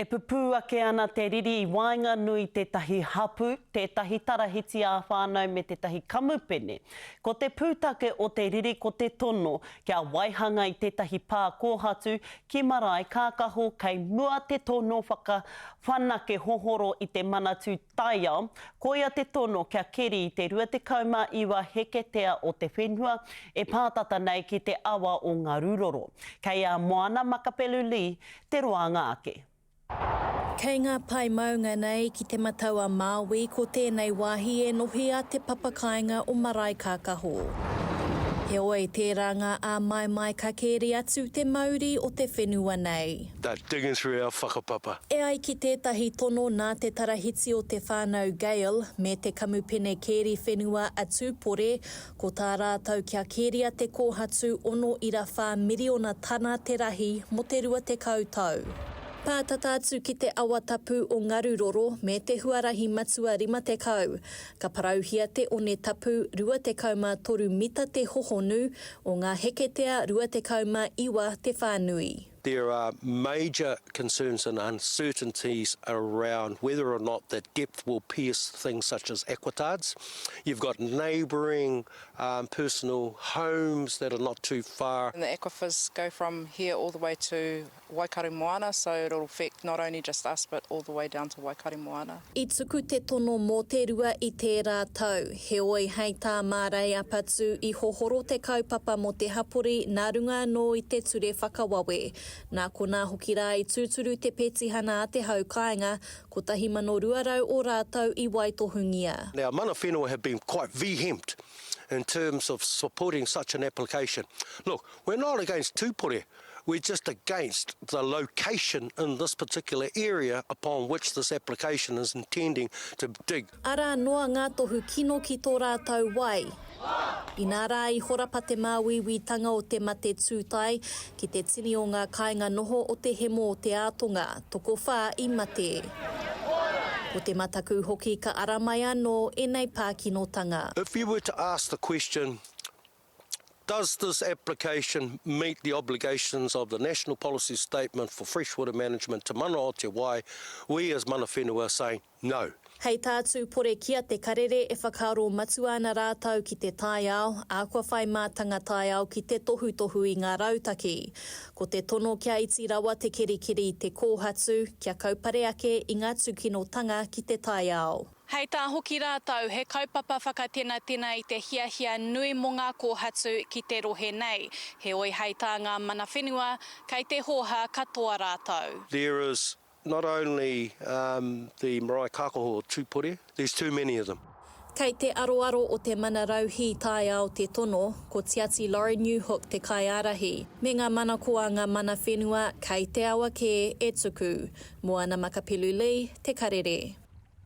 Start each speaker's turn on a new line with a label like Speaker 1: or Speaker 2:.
Speaker 1: E pupū ake ana te riri i waenganui i tētahi hapū, tētahi tarahiti ā-whānau me tētahi kamupene. Ko te pūtake o te riri ko te tono kia waihanga i tētahi pā kōhatu ki Marae Kākaho kei mua te tono whakawhanake hohoro i te Manatū Taiao, koia te tono kia keri i te 29 heketea o te whenua e pātata nei ki te awa o Ngaruroro. Kei a Moana Makapelu Lee te roanga ake.
Speaker 2: Kei ngā pae maunga nei ki Te Matau-a-Māui ko tēnei wāhi e nohia te papakāinga o Maraekākaho. Heoi, tērā ngā āmaimai ka kēri atu te mauri o te whenua nei.
Speaker 3: They're digging through our whakapapa.
Speaker 2: E ai ki tētahi tono nā te tarahiti o te whānau Gale me te kamupene kēri whenua a Tūpore, Ko tā rātou kia keria te kōhatu 6.4 miriona tana te rahi mō te 20 tau. Pātata atu ki te awa tapu o Ngaruroro me te huarahi matua 50, ka parauhia te one tapu 23 mita te hohonu o ngā heketea 29 te whānui.
Speaker 3: There are major concerns and uncertainties around whether or not the depth will pierce things such as aquitards. You've got neighbouring um, personal homes that are not too far.
Speaker 4: And the aquifers go from here all the way to Waikaremoana, so it'll affect not only just us but all the way down to Waikaremoana.
Speaker 2: I tuku te tono mō te rua i tērā tau, heoi hei tā Mārei Apatu i hohoro te kaupapa mō te hapori nā runga anō i te ture whakawawe. Nā konā hoki rā i tūturu te petihana a te hau kāinga, 1,200 o rātou i waitohungia.
Speaker 3: Now, mana whenua have been quite vehement in terms of supporting such an application. Look, we're not against Tūpore, We're just against the location in this particular area upon which this application is intending to dig.
Speaker 2: Arā noa ngā tohu kino ki tō rātou wai. Inā rā i horapa te māuiuitanga o te mate tūtae ki te tini o ngā kāinga noho o te hemo o te ātonga, tokowhā i mate. Ko te mataku hoki ka ara mai anō ēnei pākinotanga.
Speaker 3: If you were to ask the question, Does this application meet the obligations of the National Policy Statement for Freshwater Management Te Mana o Te Wai? We as mana whenua are saying no.
Speaker 2: Hei tā Tūpore ki a Te Karere e whakaaro matua ana rātou ki te taiao, ā, kua whai mātanga taiao ki te tohutohu i ngā rautaki. Ko te tono kia iti rawa te kerikeri i te kōhatu, kia kaupare ake i ngā tūkinotanga ki te taiao.
Speaker 5: Hei tā hoki rātou, he kaupapa whakatenatena i te hiahia nui mō ngā kōhatu ki te rohe nei. Heoi hei tā ngā mana whenua, kei te hōhā katoa rātou.
Speaker 3: There is not only the marae kākaho o Tūpore, there's too many of them.
Speaker 2: Kei te aroaro o te Mana Rauhī Taiao te tono, ko Tiati Laurie Newhook te kaiārahi, me ngā manako a ngā mana whenua kei te awa kē e tuku. Moana Makapelu Lee, Te Karere.